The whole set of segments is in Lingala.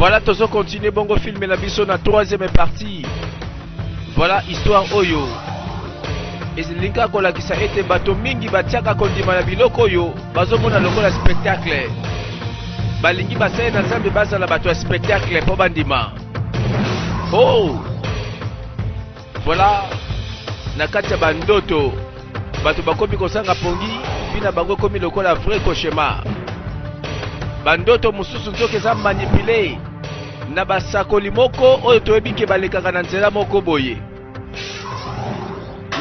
Voilà, tozo continuer bongo film na biso na troisième partie. Voilà histoire oyo elinga kolakisa ete bato mingi batiaka kondima na biloko oyo bazomona lokola spectacle. Balingi basali na Nzambe bazala bato ya spectacle mpo bandima. Oh! Voilà, na kati ya bandoto bato bakomi kozanga pongi, vi na bango ekomi lokola vrai cauchemar. Bandoto mosusu nzoka eza manipule na basakoli moko oyo toyebi ke balekaka na nzela moko boye.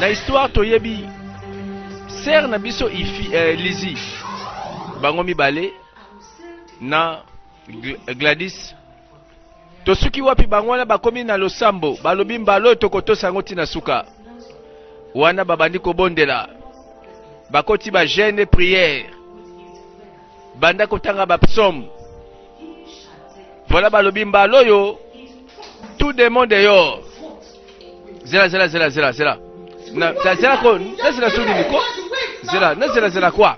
Na histoire toyebi sœur na biso ifi, eh, Lizzie bango mibale na Gladys Tosuki wapi? Bango wana bakomi na losambo, balobi mbala oyo tokotosa yango ti na suka. Wana babandi kobondela, bakoti ba jeune prière, banda kotanga ba psaume. Voilà balobi mbala oyo tout démon dehors. Zela zela zela zela zela. Na zela ko, nazela su nini ko? Zela, nazela zela quoi?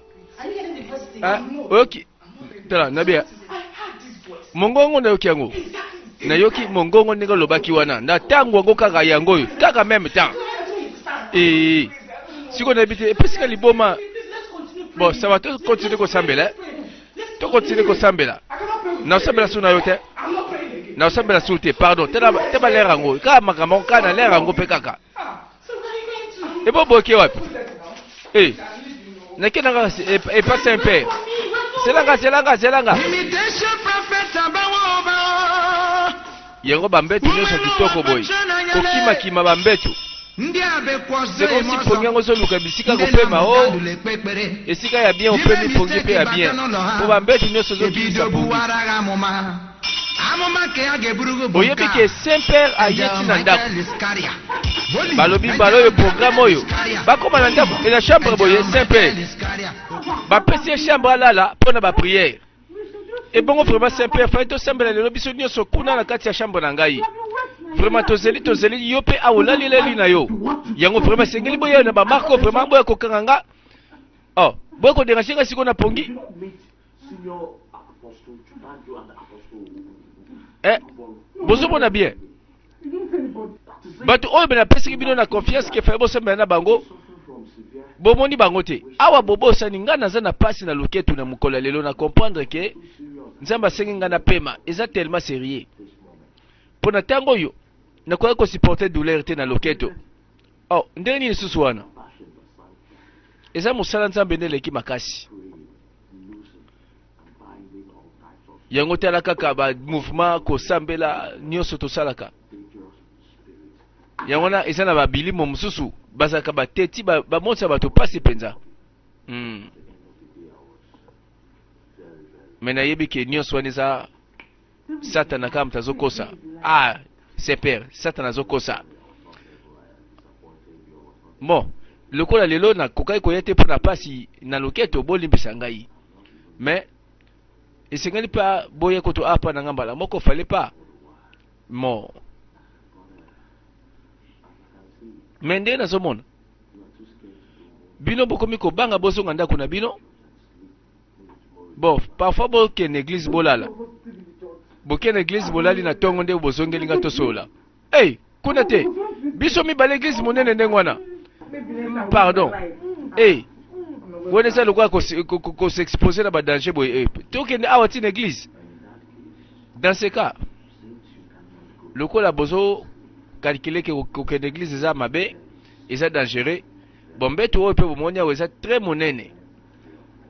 Ah, oyoki tala nabi mongongo nayoki yango nayoki mongongo ndenge olobaki wana na ntango yango kaka yango oyo kaka meme temps ee sikoyo nayebi te epesika liboma bon ça va tokontinue kosambela tokontinue kosambela nasambela su na yo te nasambela su te pardon te balere yango kaka makambo yango kaka na lere yango mpe kaka Ebo boke wapi? Eh. Nake nanga epa Saint Père. Zelanga zelanga zelanga. Yango bambetu nyonso kitoko boye. Kokimakima bambetu. C'est comme si pongi yango ozoluka bisika kopema o oh. esika ya bien opemi pongi mpe ya bien mpo bambetu nyonso ozokimisa pongi. Oyebi ke Saint Père aye ti na ndako. Balobi mbala oyo programme oyo bakoma na ndako na chambre boye Saint Père bapesi ye chambre alala mpo na ba prière. Ebongo vraiment Saint Père fallait tosambela lelo biso nyonso kuna na kati ya chambre na ngai. Vraiment tozeli tozeli yo mpe awa olalileli na yo. Yango vraiment esengeli boya na ba marque vraiment boya kokanga nga. Oh, boya koderange nga sikoyo na pongi. Eh, bozomona bien bato oyo napesaki bino na confiance ke faye bosambela na bango bomoni bango te awa bobosani ngai naza na mpasi na loketu na mokolo ya lelo na comprendre ke nzambe asengi ngai na pema eza tellement sérieux mpo na ntango oyo nakoki kosupporte douleur te na loketo oh ndenge nini lisusu wana eza mosala nzambe nde eleki makasi yango tala kaka ba mouvement kosambela nyonso tosalaka yango wana eza na babilimo mosusu bazalaka bateti bamonisa bato mpasi mpenza mm. me nayebi ke nyonso wana eza satana kaka moto azokosa ah seper satana azokosa bon lokola lelo nakokaki koya te mpo na mpasi na loketo bolimbisa ngai mais esengeli mpe boye kutu apa na ngai mbala moko fale pa mo me ndenge nazomona bino bokomi kobanga bozonga ndako na bino Bon, parfois bokende eglise bolala. Bokende eglise bolali na tongo nde bozongeli nga tosolola. Hey, kuna te. Biso mibale eglise monene ndenge wana. Pardon. Hey, wana eza lokola kosexpose na badanger boye. Hey, tokende awa ti na eglise. Dans ce cas, lokola bozo calculer ke kokende eglise eza mabe, eza dangereux. Bon, mbeto oyo mpe bomoni awa eza très monene.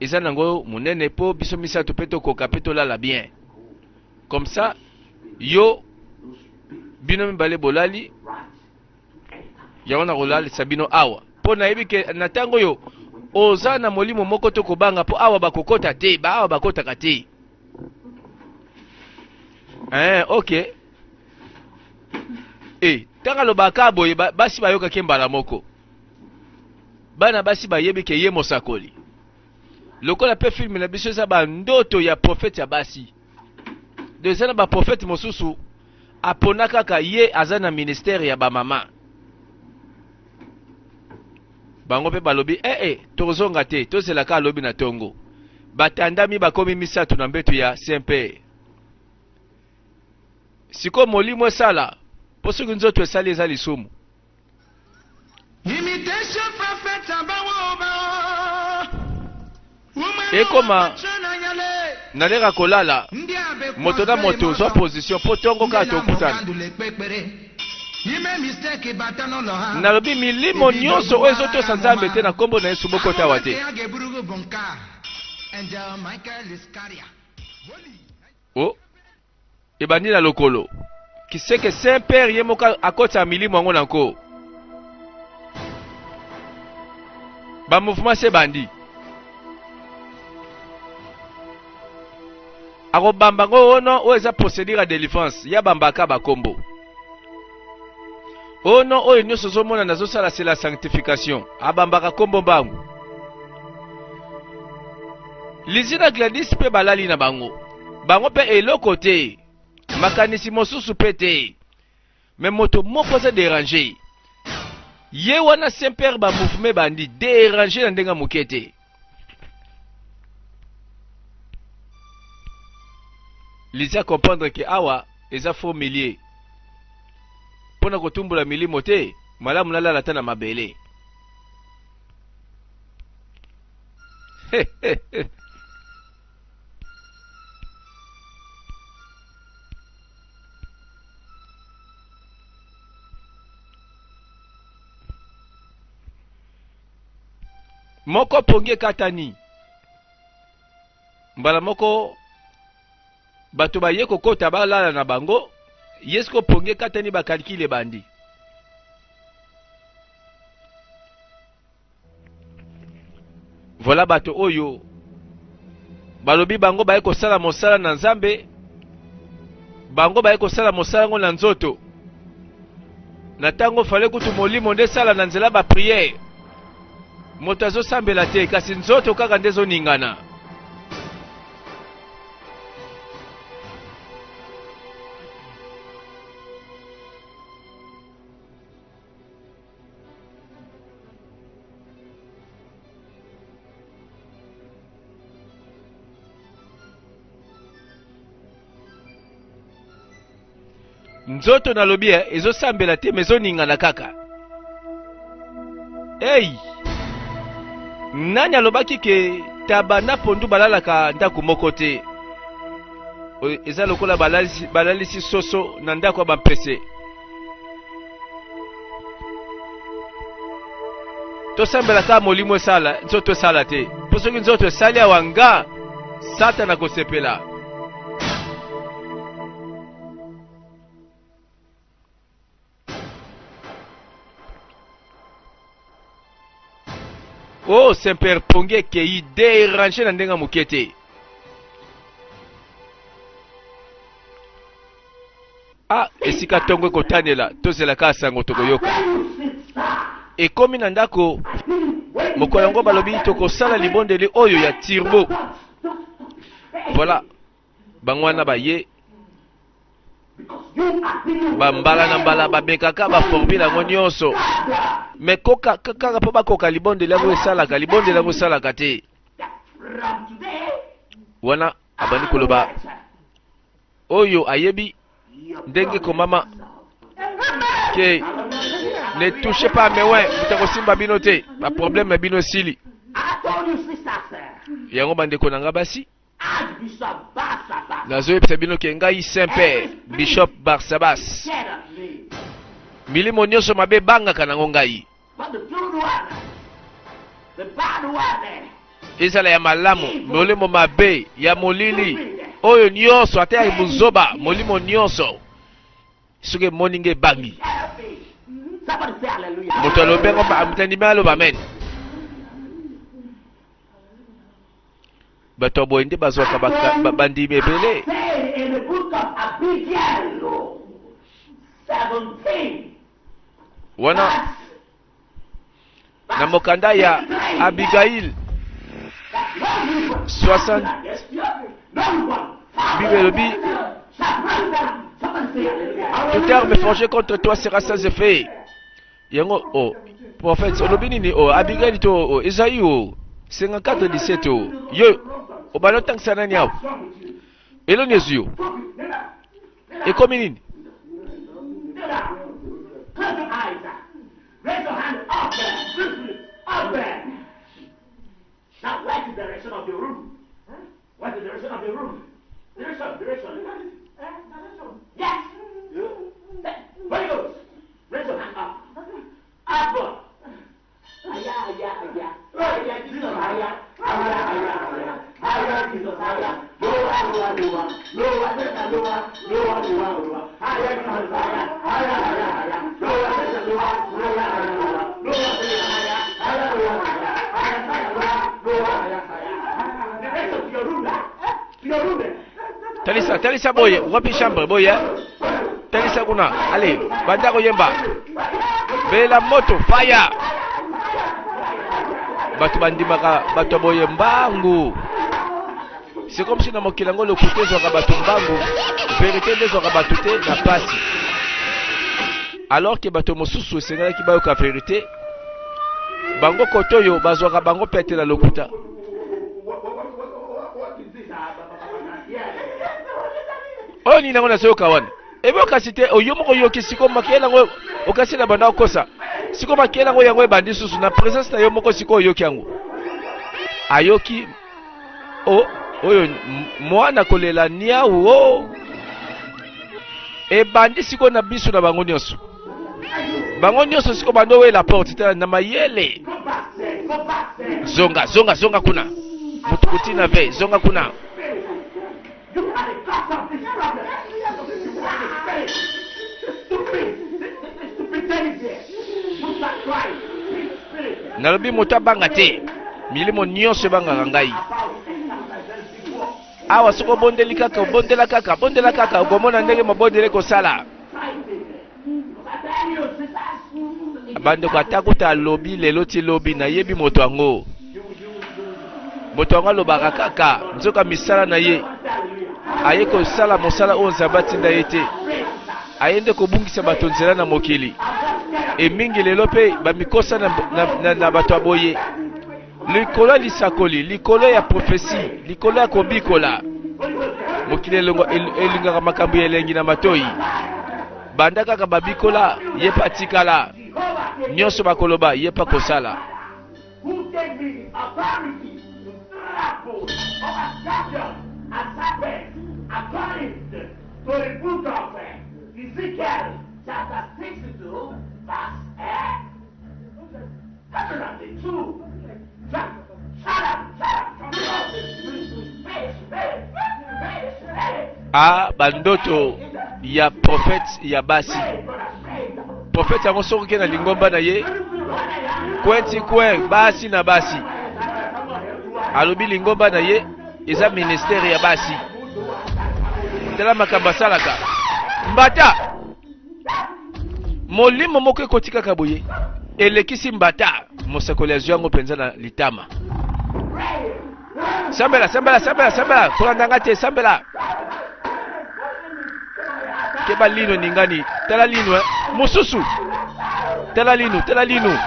Eza nango munene po biso misatu pe tokoka pe tolala bien comme ça yo bino mibale bolali yango nakolalisa bino awa po nayebi ke na ntango oyo oza na molimo moko to kobanga po awa bakokota te ba awa bakotaka te eh, ok e ntango alobaka boye basi bayokaki mbala moko Bana basi bayebi ke ye mosakoli. Lokola pe film na biso eza ba ndoto ya prophète ya basi. Donc eza na ba prophète mosusu apona kaka ye aza na ministère ya ba mama. Bango pe balobi eh eh tokozonga te tozela ka lobi na tongo. Batandami bakomi misato na mbeto ya Saint Père. Sikoyo molimo esala, mpo soki nzoto esali eza lisumu. Ekoma naleka kolala moto na moto zwa position mpo tongo kaka tokutana. Nalobi milimo nyonso oyo ezotosa Nzambe te na nkombo na Yesu bokota awa te. Oh, ebandi na lokolo kiseke saint père ye moko akotisa milimo yango na nko ba mouvement se ebandi akobamba ngo ono oh oyo eza procédure ya délivrance ya bambaka bakombo ono oh oyo nyonso ozomona nazosala c'est la sanctification abambaka kombo mbangu Lizzie na Gladys mpe balali na bango. Bango mpe eloko te. Makanisi mosusu mpe te. Mais moto moko aza deranger. Ye wana Saint Père ba mouvement ebandi deranger na ndenge moke te. Lizzie a comprendre que awa eza faux milieu. Mpo na kotumbola milimo te, malamu nalala ata na mabele. Moko pongi ekatani mbala moko bato baye kokota balala na bango ye siko pongi ekatani bakalikile ebandi. Voilà bato oyo balobi bango baye kosala mosala na Nzambe, bango baye kosala mosala yango na nzoto. Na ntango fale kutu molimo nde esala na nzela ba prière, moto azosambela te, kasi nzoto kaka nde ezoningana. Nzoto nalobi eh, ezosambela te mais ezoningana kaka. Hey! Nani alobaki ke taba na pondu balalaka ndako moko te? Eza lokola balalisi, balalisi soso na ndako ya bampese. Tosambela kaka molimo esala, nzoto esala te. Mpo soki nzoto esali awa nga Satana kosepela. Oh Saint Père pongi ekei déranger na ndenge moke te. Ah, esika tongo ekotanela, tozela kaka sango tokoyoka. Ekomi na ndako mokolo yango balobi tokosala libondeli oyo ya turbo. Voilà, bango wana baye bambala na mbala babekaka baformule yango nyonso me koka kaka mpo bakoka libondeli yango esalaka libondeli yango esalaka te wana abandi koloba oyo ayebi ndenge komama ke ne touchez pas mes oints moto akosimba bino te baproblème na bino esili yango bandeko na nga basi nazoyebisa bino ke ngai saint père bishop barsabas milimo nyonso mabe ebangaka nango ngai ezala ya malamu molimo mabe ya molili oyo nyonso ata ya buzoba molimo nyonso soki emoni nge ebangi moto alobi yango moto andimi aloba amen bato ya boye nde bazwaka bandimi ebele wana na mokanda ya Abigail 60 Bible elobi toute arme forgée contre toi sera sans effet yango oh prophète olobi nini oh Abigail to oh Esaïe oh 54 17 oh yo obanda otangisa nani awa eloni ezwi yo. Ekomi nini? Talisa, talisa boye, wapi chambre boye? Talisa kuna, allez, banda koyemba. Bela moto, fire! Bato bandimaka bato ya boye mbangu. C'est comme si na mokili yango lokuta ezwaka bato mbangu, verite nde ezwaka bato te na pasi. Alors que bato mosusu esengelaki bayoka verite, bango kote oyo bazwaka bango pete na lokuta. Oyo nini yango nazoyoka wana? Ebe okasi te, oyo moko oyoki sikoyo makeyela yango okasi na banda okosa. Sikoyo makeyela yango yango ebandi susu na presence na yo moko sikoyo oyoki yango. Ayoki o oyo mwana kolela niau o ebandi sikoyo na biso na bango nyonso. Bango nyonso sikoyo bando wela porte tala na mayele. Zonga zonga zonga kuna. Mutu kutina ve zonga kuna. Nalobi moto abanga te, milimo nyonso ebangaka ngai. Awa soki obondeli kaka, obondela kaka, bondela kaka, okomona ndenge mabondeli ekosala. Bandeko, ata kuta alobi lelo ti lobi, nayebi moto yango. Moto yango alobaka kaka, nzoka misala na ye aye kosala mosala oyo Nzambe atinda ye te. Aye nde kobungisa bato nzela na mokili. E mingi lelo mpe bamikosa na, na, na, na bato ya boye likolo ya lisakoli, likolo ya profesi, likolo ya kobikola. Mokili elingaka makambo ya elengi na matoi. Banda kaka babikola, ye mpe atikala. Nyonso bakoloba, ye mpe akosala. Who gave me the authority to trample over scorpions and serpents, according to the book of Ezekiel, chapter 62, verse 102. A bandoto ya profete ya basi profete yango soki oke na lingomba na ye coin ti coin basi na basi alobi lingomba na ye eza ministère ya basi tala makambo asalaka mbata molimo moko ekoti kaka boye elekisi mbata mosakoli azwi yango mpenza na litama sambela sambela sambela sambela kolanda nga te sambela keba lino ningani tala lino eh. mosusu tala lino tala lino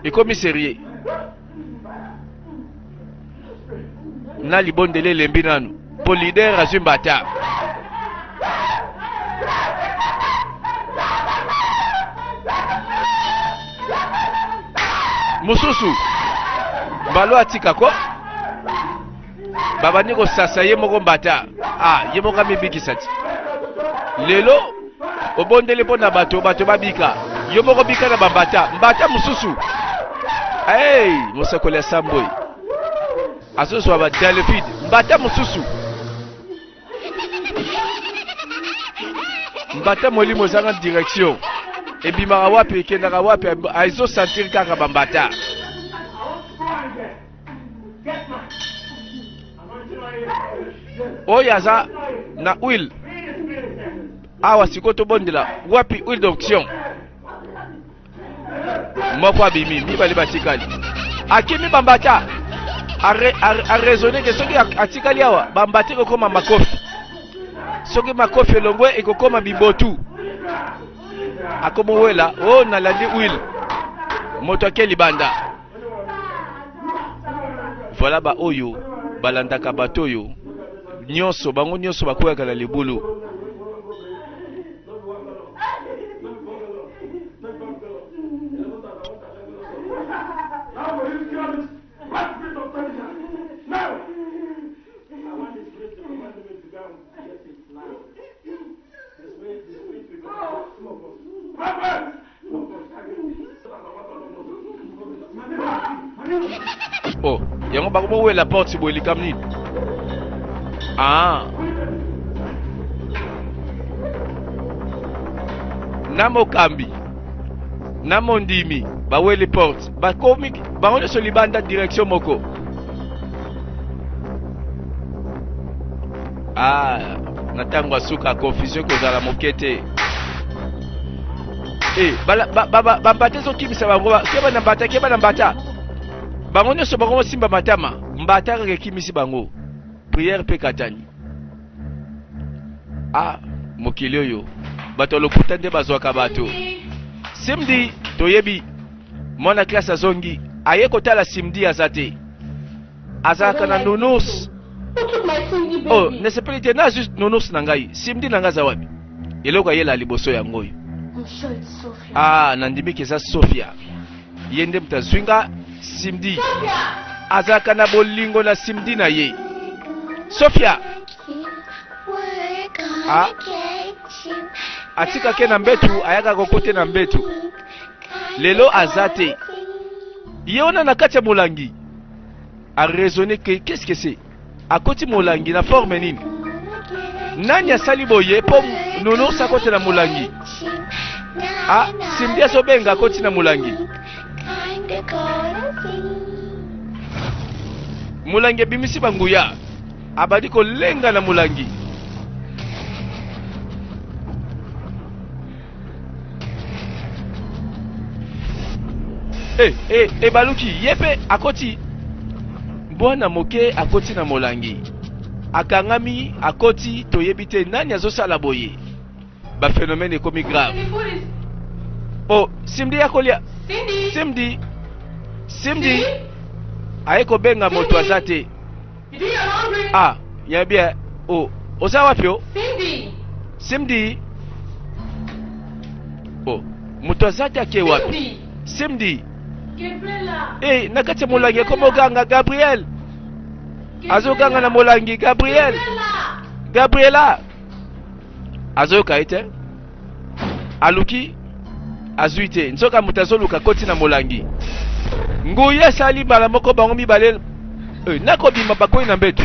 ekomi serie na libondeli elembi nanu mpo leader azwi mbata mosusu mbalo atika ko babandi kosasa ye moko mbata ah, ye moko amibikisa ti lelo obondeli mpo na bato bato babika yo moko bika na bambata mbata mosusu hey, mosakoli ya samboi azozwa ba dalefide mbata mosusu mbata molimo ezanga direction ebimaka wapi ekendaka wapi azosentir kaka bambata oyo aza na huile awa sikoyo tobondela wapi huile d'onction moko abimi mibale batikali akimi bambata araisonne ke soki atikali awa bambata ekokoma makofi soki makofi elongwe ekokoma bibotu akomowela o oh, nalandi huile moto ake libanda voilà baoyo balandaka bato oyo Nyonso, bango nyonso bakweyaka na libulu. Oh, yango bakomowela porte boye likambo nini? Ah. Na mokambi na mondimi baweli porte, bakomi bango nyonso libanda direction moko. Ah, na ntango ya suka confusion ekozala moke te. Eh, bambata ezokimisa bango, keba na mbata, keba na mbata. Bango nyonso bango mosimba matama, mbata kaka ekimisi bango. Prière mpe katani. Ah, mokili oyo bato ya lokuta nde bazwaka bato. Simdi toyebi mwana classe azongi aye kotala Simdi aza te. Azalaka na nounours. Oh, nesepeli te na juste nounours na ngai. Simdi na ngai aza wapi? Eloko ayela liboso yango oyo. Ah, nandimi ke eza Sofia. Ye nde moto azwi nga Simdi. Azalaka na bolingo na Simdi na ye. Sofia. Ah. Atikake na mbetu, ayaka kokote na mbetu. Lelo aza te. Ye wana na kati ya molangi. A raisonner que qu'est-ce que c'est? Akoti molangi na forme nini? Nani asali boye po nounours akoti na molangi? Ah, Simdi azobenga akoti na molangi. Molangi ebimisi banguya. Abandi kolenga na molangi. Eh, eh, ebaluki ye mpe akoti. Bwana moke akoti na molangi, akangami, akoti, toyebi te nani azosala boye. Ba phénomène ekomi grave. Oh, Simdi ya kolia. Simdi. Simdi. Aye kobenga moto aza te. Ah, ya bien. Oh, oza wapi o? Simdi. Oh, moto aza te ake wapi? Simdi. Eh, na kati ya molangi ekomi oganga Gabriel. Azoganga na molangi Gabriel. Gabriela. Azoyoka ye te. Aluki azwi te. Nzoka moto azoluka koti na molangi. Nguya esali mbala moko bango mibale eh, nakobima bakwei na mbeto.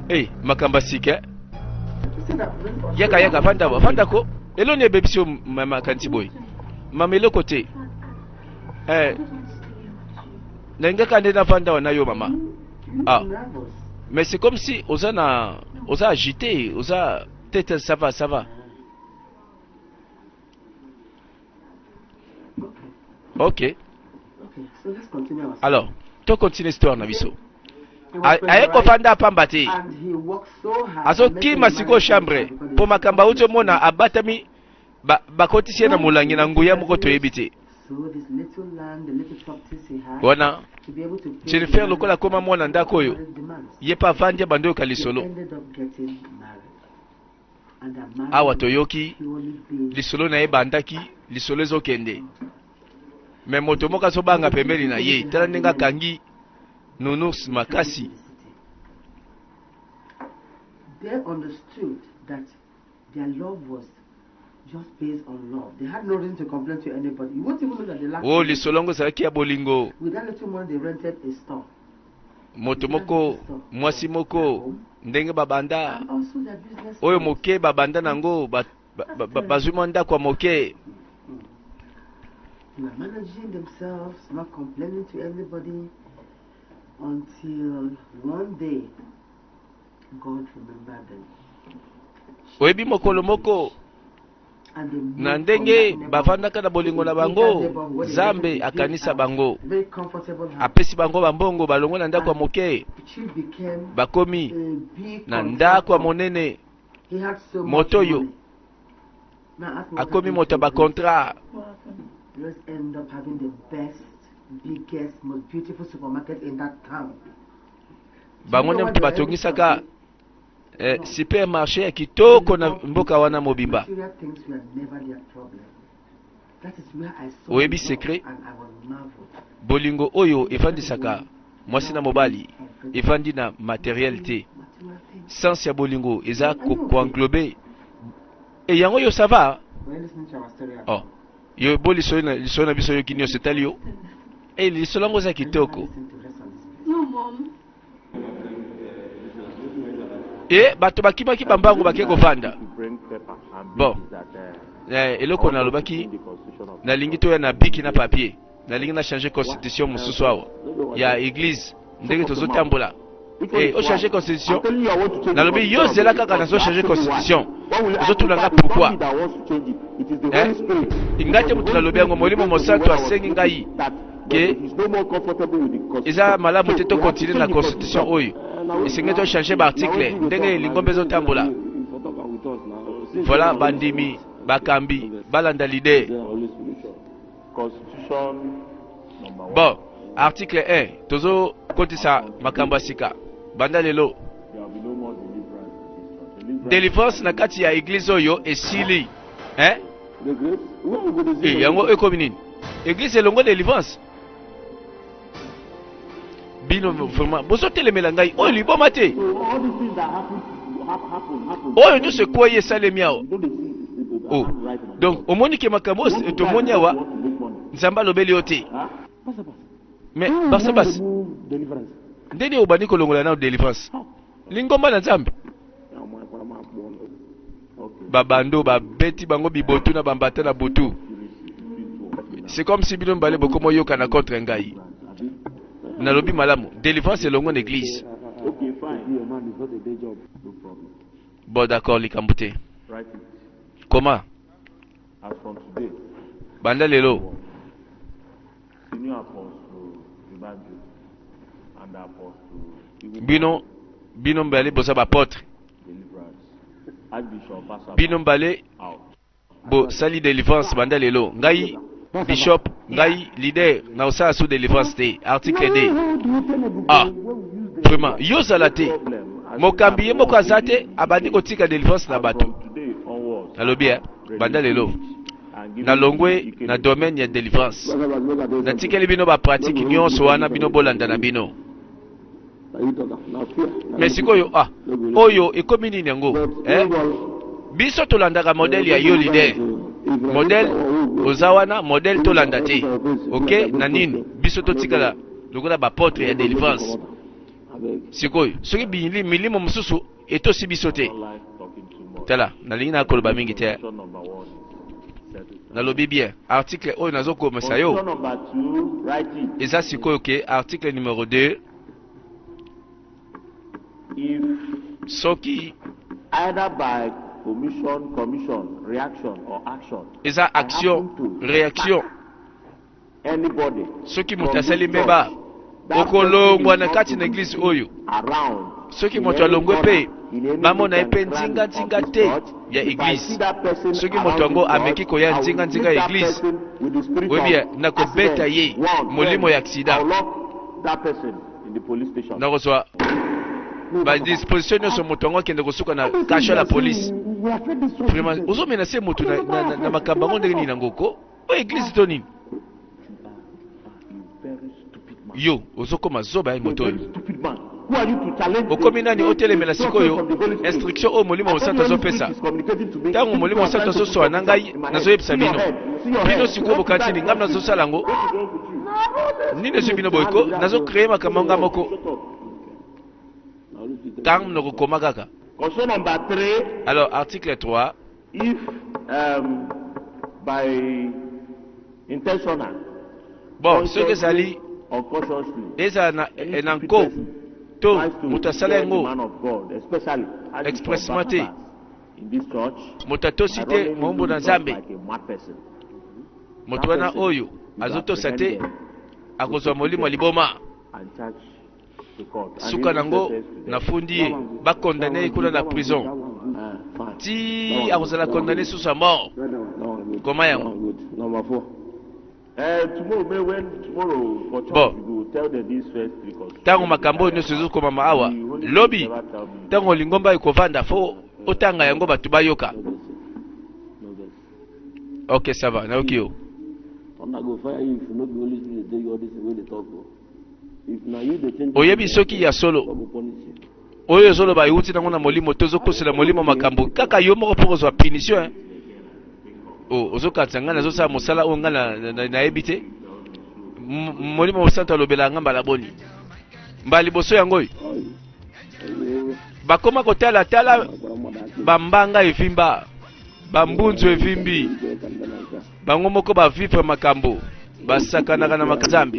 Eh, makambo ya sika. Eh. Yaka yaka vanda vanda ko. Eloni ebebisi yo mama kanti boye. Mama eloko te. Eh, nalingaka nde navanda wana yo mama. Ah. Mais c'est comme si oza na oza agité, oza tete ça va, ça va. Ok. Alors, to continue histoire na biso. Aye kofanda pamba te. Azokima sikoyo chambre mpo makambo auti omona abatami bakotisi ye na molangi na nguya moko toyebi te. Wana Jennifer lokola akoma mwana ndako oyo ye mpe avandi abandi oyoka lisolo. Awa toyoki lisolo na ye ebandaki, lisolo ezokende me moto moko azobanga pembeni na ye. Tala ndenge akangi nounours makasi. They understood that their love was just based on love. They had no reason to complain to anybody. You won't even know that they lacked. Oh, lisolo yango ezalaki ya bolingo. With that little money, they rented a store. Moto moko, mwasi moko, ndenge babanda oyo moke babanda na yango bazwi mwa ndako ya moke. They were managing themselves, not complaining to anybody, until one day God remembered them. Oyebi mokolo moko na ndenge bavandaka na bolingo na bango, Nzambe akanisa bango, apesi bango bambongo, balongwe na ndako ya moke, bakomi na ndako ya monene. Moto oyo akomi moto ya bacontrat. Bango nde moto batongisaka eh, supermarché ya kitoko na mboka wana mobimba. Oyebi secret? Bolingo oyo efandisaka mwasi na mobali efandi na materiel te. Sens ya bolingo eza ko englober e yango yo ça va. Oh, yo bo lisolo na lisolo na biso yoki nyonso etali yo. E lisolo yango eza kitoko. No, Mom. E bato bakimaki bambango bake kovanda. Bon, eloko nalobaki, nalingi toya na bic na papier, nalingi na changer constitution mosusu awa ya église ndenge tozotambola. E ochanger constitution, nalobi yo zela kaka nazochanger constitution, ozotuna nga pourquoi? Eh? Ngai te moto nalobi yango, Molimo Mosantu asengi ngai ke eza malamu te tocontinuer na constitution oyo, esengeli tochanger baarticle ndenge lingomba ezotambola. Voilà, bandimi bakambi balanda leader. Bon, article 1, tozokotisa makambo ya sika banda lelo. Délivrance na kati ya église oyo esili, eh? E yango ekomi nini? Église elongo délivrance? Bino vraiment bozotelemela ngai, oyo liboma te. Oyo nyonso ekwei esalemi awa. Oh, donc omoni ke makambo oyo tomoni awa, Nzambe alobeli yo te. Mais Barsabas, ndenge obandi kolongola nano délivrance, lingomba na Nzambe, babando babeti bango bibotu na bambata na butu. C'est comme si bino mibale bokoma oyokana contre ngai. Nalobi malamu, délivrance elongo na église. Bon, d'accord, likambo te. Comment banda lelo? Senior Apostle Jubanjo and Apostle Bino mibale boza baapôtre. Deliverance. Archbishop Basaba Bino mibale out. bosali délivrance banda lelo. Ngai bishop, ngai leader, na osala su délivrance te. Article 2. Ah, vraiment, yo ozala te, mokambi ye moko aza te, abandi kotika délivrance na bato. Nalobi e banda lelo nalongwe na domaine ya délivrance, natikeli bino bapratique nyonso wana, bino bolanda na bino. Mais sikoyo, ah, oyo ekomi nini yango, eh? Biso tolandaka modèle ya yo leader, modèle oza wana, modèle tolanda te. Ok, na nini biso totikala lokola baapôtre ya délivrance? Sikoyo soki milimo mosusu etosi biso te. Tala, nalingi na koloba mingi te. Nalobi bien, article oyo nazokomisa yo eza sikoyo ke article numéro 2, soki either by omission, commission, reaction or action, eza action, réaction, anybody soki moto asali mbeba, okolongwa na kati na église oyo. Soki moto alongwe mpe bamona ye mpe nzinganzinga te ya église, soki moto yango ameki koya nzinganzinga ya église, oyebi nakobeta ye molimo ya accident, nakozwa badisposition nyonso, moto yango akende kosuka na cachot ya police. Vraiment, ozomenacer moto na makambo yango ndenge nini yango ko? Oyo église to nini? Yo ozokoma zoba ya moto oyo. Okomi nani otelemela sikoyo instruction oyo Molimo Mosantu azopesa? Ntango Molimo Mosantu azosola na ngai, nazoyebisa bino. Bino sikoyo bokanisi nini? Ngai nazosala yango nini? Ezwi bino boye ko nazocréer makambo nga moko, ntango nakokoma kaka. Question number 3. Alors, article 3. If by intentional, Bon, soki ezali unconsciously, ezala na nko to moto asala yango expressement te, moto atosi te mombo na Nzambe, moto wana oyo azotosa te akozwa molimo ya liboma. Suka nango nafundi ye, bacondamner ye kuna na prison ti akozala condamné susu ya mort. Koma yango. Bon. Ntango makambo oyo nyonso ezokomama awa, lobi ntango lingomba ekovanda, fo otanga yango bato bayoka. Ok, ça va, nayoki yo. Oyebi soki ya solo oyo ozoloba euti nango na molimo te, ozokosela molimo makambo kaka yo moko mpo kozwa punition, hein? Oh, ozokanisa ngai nazosala mosala oyo ngai nayebi te. Molimo Mosantu alobelaka ngai mbala boni? Mbala liboso yango oyo bakoma kotala tala bambanga evimba, bambunzu evimbi, bango moko bavivre makambo, basakanaka na makambo.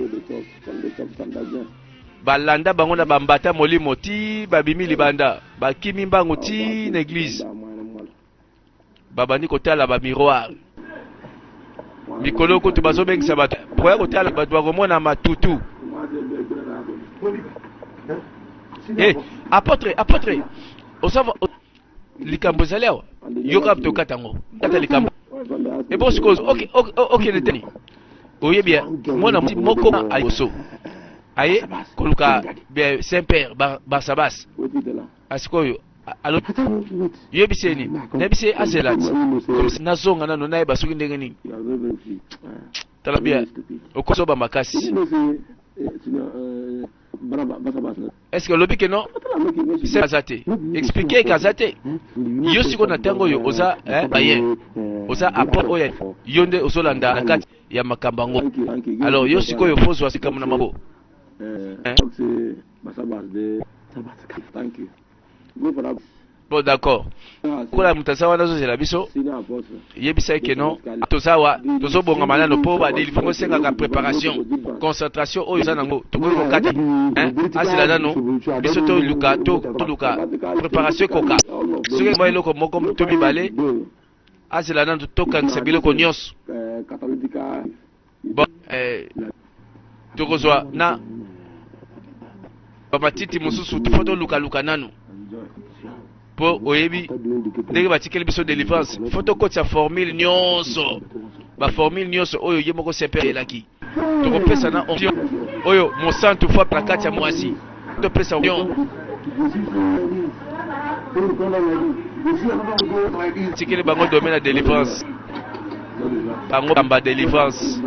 Balanda bango na bambata molimo ti babimi libanda, bakimi mbangu ti na eglise, babandi kotala ba miroir. Mikolo kutu bazobengisa bato koya kotala, bato bakomona matutu. Eh, apôtre, apôtre, osava likambo ezali awa, yoka, tokata yango, kata likambo ebo sikoyo. Okende teni, oyebi mwana moko aliboso aye koluka saint père Barsabas. Asikoyo yebisi ye nini? Nayebisi ye azela ti nazonga nano, nayeba soki ndenge nini. Tala bien, okosoba makasi. Est ce que olobi ke non, se aza te? Explique ke aza te. Yo sikoyo na ntango oyo oza baye, oza apport oyo yo nde ozolanda na kati ya makambo yango. Alors yo sikoyo fo ozwa likambo na mabo. Bon, d'accord, kola moto aza wana azozela biso. Yebisa ye ke non, toza awa, tozobongama nano mpo badélivrance osengaka préparation, concentration oyo eza nango. Tokoki kokata, azela nano biso, toluka toluka préparation ekoka. Soki mwa eloko moko to mibale, azela nano tokangisa biloko nyonso. Bon, tokozwa na bamatiti mosusu, fo tolukaluka nanu mpo oyebi ndenge batikeli biso délivrance, fo tokotisa formule nyonso, baformule nyonso oyo ye moko Saint-Père ayelaki. Tokopesa na onction oyo mosantu fo na kati ya mwasi, topesa onction. Tikeli bango domaine ya délivrance, bango bamba délivrance.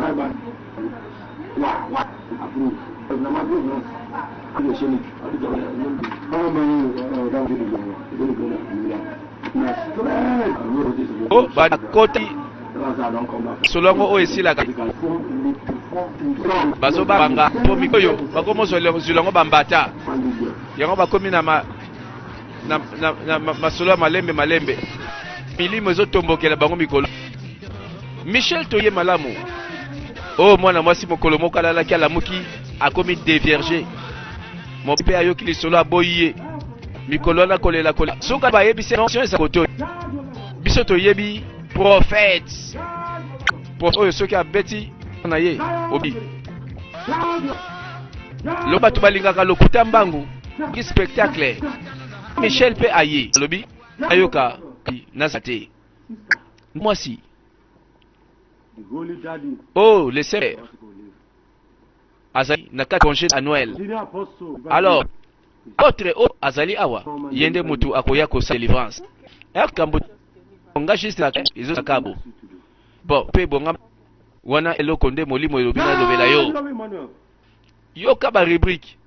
O bakoti solo yango oyo esilaka, bazobanga mpo oyo bakomozwa yango bambata yango, bakomi na, ma, na, na, na masolo ya malembe malembe, milimo ezotombokela bango mikolo. Michel, toye malamu. Oyo mwana mwasi, mokolo moko alalaki, alamuki akomi dévierge. Mpe ayoki lisolo, aboyi ye. Mikolo wana kolela kolela, soki bayebisi eza koto. Biso toyebi prophète oyo, soki abeti na ye obi lo, bato balingaka lokuta mbangu ki spectacle. Michel mpe aye, alobi ayoka naza te mwasi. Oh, le Seigneur azali na kati congé annuel. Alors autre oyo azali awa, ye nde motu akoya kosala délivrance. Kambo nga juste ezosakabo. Bon, mpe bonga wana eloko nde molimo elobi nalobela yo. Yoka barubrique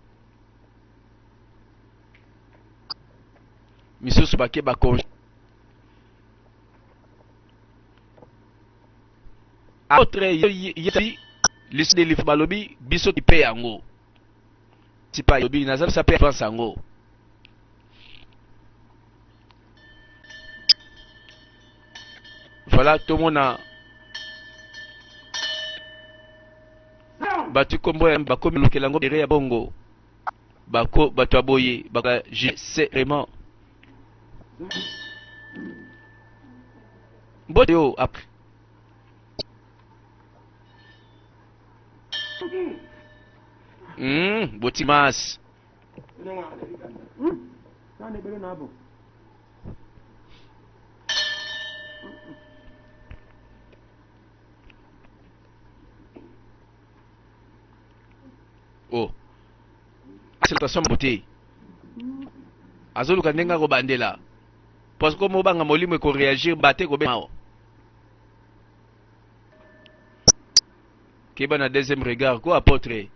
misusu, bake bacongé. Autre liso de balobi biso mpe yango tipa lobi naza bisa mpe avance yango. Voilà, tomona bato kombo ya bakomi lukela yango ere ya bongo, bako bato ya boye baka c'est vraiment mbote yo après. Botimas. Oh. Attention te. Azoluka ndenge akobandela. Parce que mobanga molimo eko réagir bate ko bema. Keba na deuxième regard ko apôtre.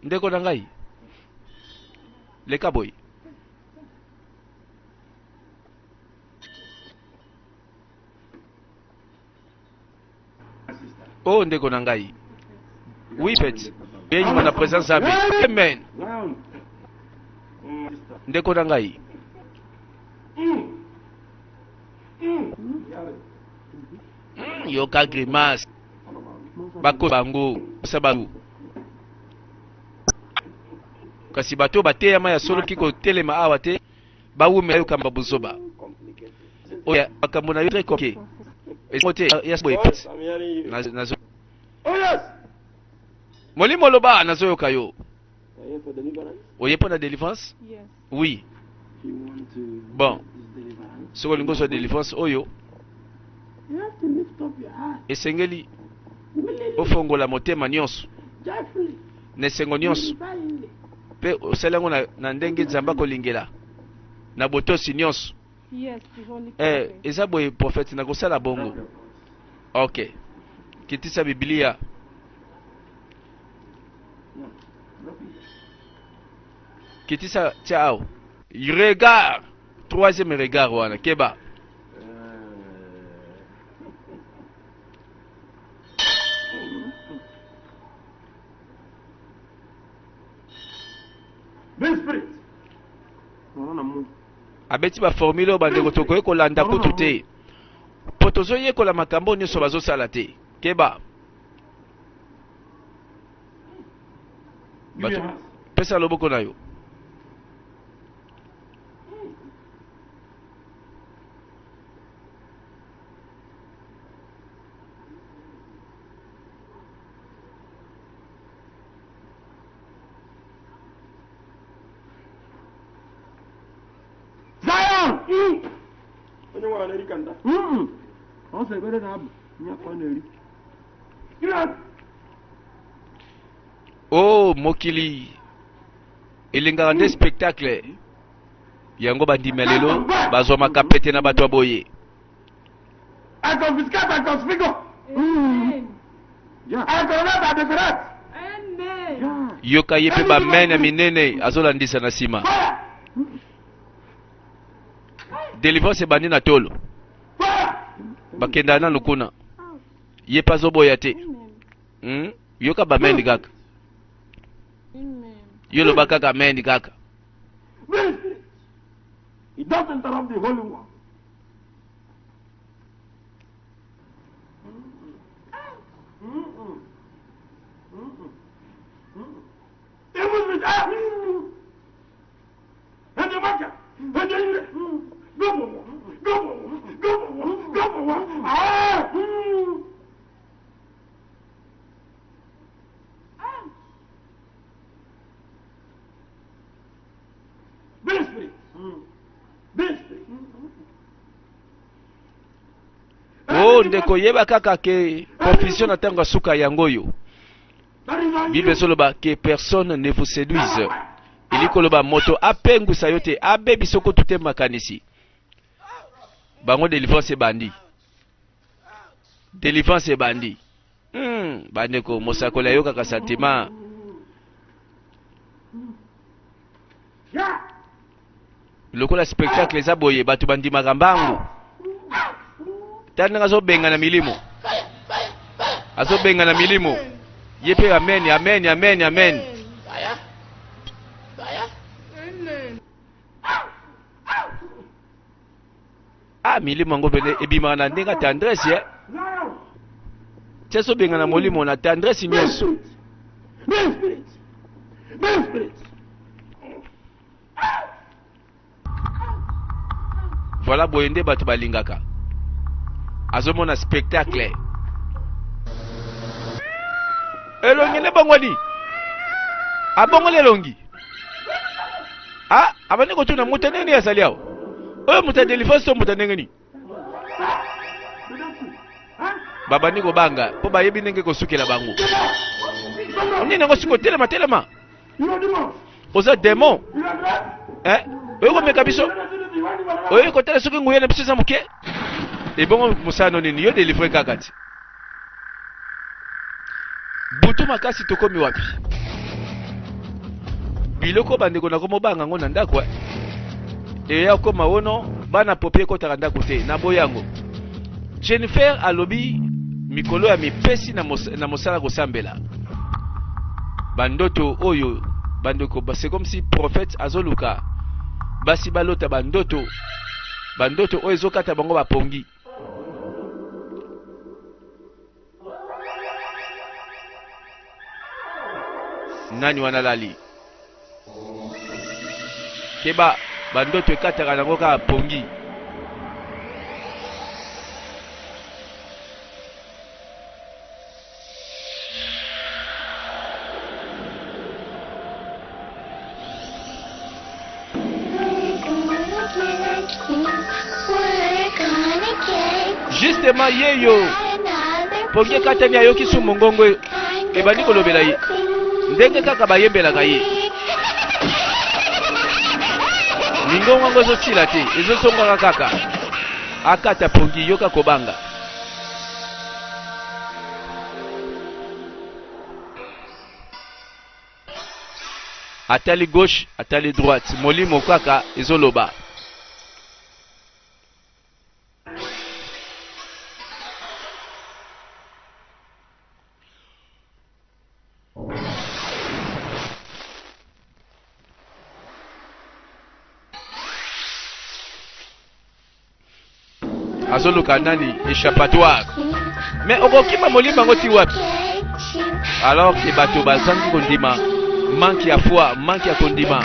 Ndeko na ngai leka boye. Oh ndeko na ngai. Oui pet. Benyima na présence Nzambe. Amen. Ndeko na ngai. Yoka grimace. Bako bango sa bango. Kasi bato bateyama ya solo ki kotelema awa te bawumela yoka buzoba. Oya makambo na yo très compliqué. Ezo te ya boye pet. Nazo. Molimo loba nazoyoka yo. Oye mpo na délivrance? Oui. Bon. Soki olingi ozwa délivrance oyo esengeli ofongola motema nyonso na esengo nyonso mpe osali yango na, na ndenge Nzambe akolingela na botosi nyonso. Eh, eza boye prophète, nakosala bongo. Ok. Kitisa Biblia. Kitisa tia awa. Regard. Troisième regard wana. Keba. Abeti ba formule oyo bandeko tokoki kolanda kutu te mpo tozoyekola makambo nyonso bazosala te. Keba. Bato, pesa loboko na yo. Zion! Onye nwere na-eri ka nda. Ọ sọ ekpere na-abụ nye akwa na-eri. Oh mokili elingaka nde spectacle yango bandimi ya lelo bazwamaka pete na bato ya boye. Yoka ye mpe bamene ya minene azolandisa na nsima. Delivrance ebandi na tolo, bakendaka nanu kuna, ye mpe azoboya te. Yoka bamene kaka, yo loba kaka amen kaka. He doesn't interrupt the Holy One. Oh ndeko, yeba kaka ke confusion na ntango ya suka yango oyo. Bible ezoloba que personne ne vous séduise. Eli koloba moto apengwisa yo te, abebisa kutu te makanisi. Bango délivrance ebandi. Délivrance ebandi. Bandeko, mosakoli ayokaka sentiment. Lokola spectacle eza boye, bato bandimaka mbangu. Tala ndenge azobengana milimo, azobengana milimo. Ye mpe amen, amen, amen, amen. Ah, milimo yango pene ebimaka na ndenge ya tendresse eh? Ti azobengana molimo na tendresse nyonso. Voilà, boye nde bato balingaka. Azomona spectacle. Elongi nde bongoli. Abongoli elongi. Ah, abandi kotuna moto nini azali awa. Oyo moto ya delivrance to moto ya ndenge nini? Babandi kobanga mpo bayebi ndenge kosukela bango. Nini yango siko? Telema, telema, oza demon eh? Oyo komeka biso, oyo kotala soki nguya na biso eza moke. Ebongo mosala no nini? Yo delivre kaka ti butu makasi. Tokomi wapi? Biloko bandeko nakomobanga yango na ndako eh. Eya koma wono bana popi ekɔtaka ndako te na boyango. Jennifer alobi mikolo ya mipesi na, mos na mosala kosambela bandoto oyo bandeko. C'est comme si prophète azoluka basi balota bandoto, bandoto oyo ezokata bango bapongi. Nani wana lali? Keba, bandoto ekataka nango kaka pongi. Justement ye yo pongi ekatani, ayoki su mongongo ebandi kolobela ye ndenge kaka bayembelaka ye. Mingongo yango ezosila te, ezozongaka kaka. Akata pongi, yoka kobanga. Atali gauche, atali droite, molimo kaka ezoloba. Azoluka nani échappatoire, mais okokima molimo yango ti wapi? Alors ke bato bazangi kondima, manque ya foi, manque ya kondima,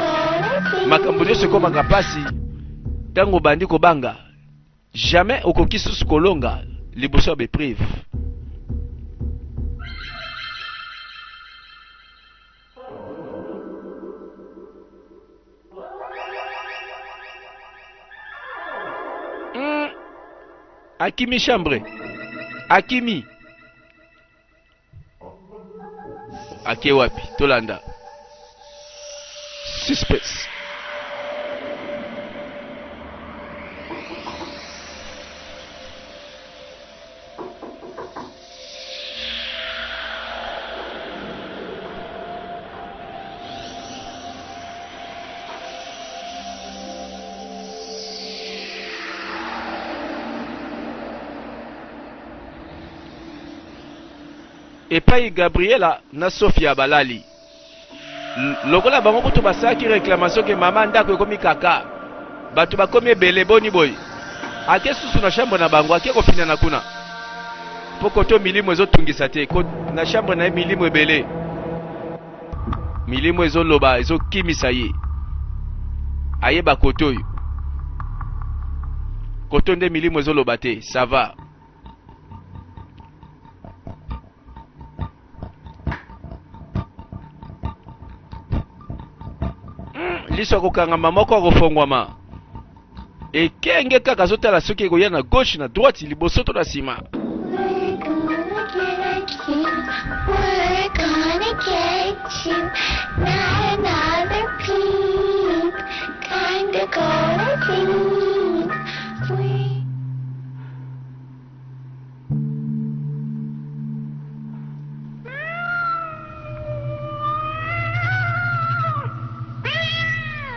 makambo nyonso ekomaka mpasi. Ntango obandi kobanga, jamais okoki susu kolonga liboso ya ba épreuve. Akimi chambre, akimi, ake wapi? Tolanda suspense. Epai Gabriela na Sofia balali lokola bango kutu basalaki réclamation ke mama ndako ekomi kaka bato bakomi ebele boni boye. Ake susu na chambre na bango, ake kofinana kuna mpo koto milimo ezotungisa te. Na chambre na ye milimo ebele, milimo ezoloba, ezokimisa ye. Ayeba koto oyo, koto nde milimo ezoloba te. Ça va. Liso akokangama, moko akofongwama, ekenge kaka azotala soki ekoya na gauche, na droite, liboso to na nsima. We're gonna get you. We're gonna get you. Not another peep. Time to go to sleep.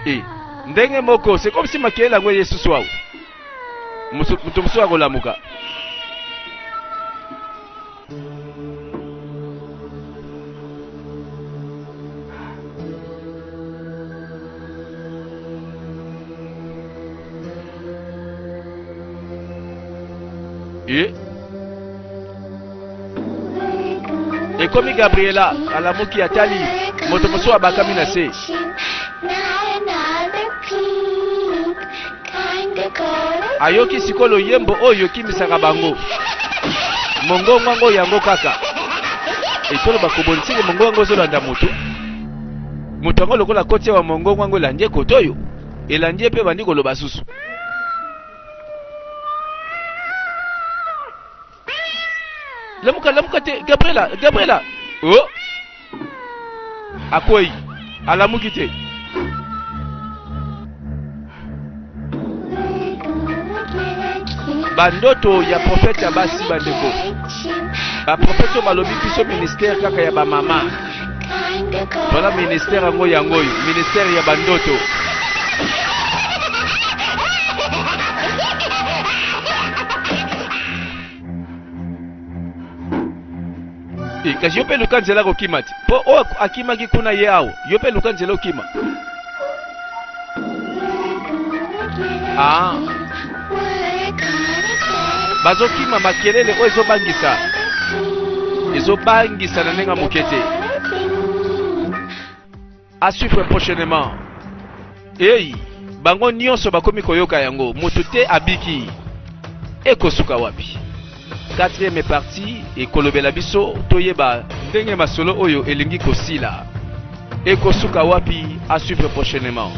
We E ndenge moko, c'est comme si makelele yango eye susu awa. Moto mosusu akolamuka. E ekomi Gabriela alamuki, atali moto mosusu abakami na se. Not another peep. Time to go to Ayoki sikoyo loyembo oyo ekimisaka bango, mongongo yango, yango kaka etoloba kobonisiki mongongo yango ezolanda moto. Moto yango lokola akoti awa, mongongo yango elandi ye kote oyo elandi ye mpe bandi koloba susu. Lamuka, lamuka te, Gabriela, Gabriela. Oh! Akwei. Alamuki te. Bandoto ya profete ya basi bandeko. Baprofete oyo balobi biso ministère kaka ya bamama. Voilà ministère yango yango oyo, ministère ya bandoto. Eh, kasi yo mpe luka nzela kokima ti mpo oyo akimaki kuna ye awa yo mpe luka nzela okima ah. Bazokima makelele oyo ezobangisa ezobangisa na ndenge moke te. À suivre prochainement. Hey, bango nyonso bakomi koyoka yango, moto te abiki. Ekosuka wapi? Quatrième partie ekolobela biso toyeba ndenge masolo oyo elingi kosila. Ekosuka wapi? À suivre prochainement.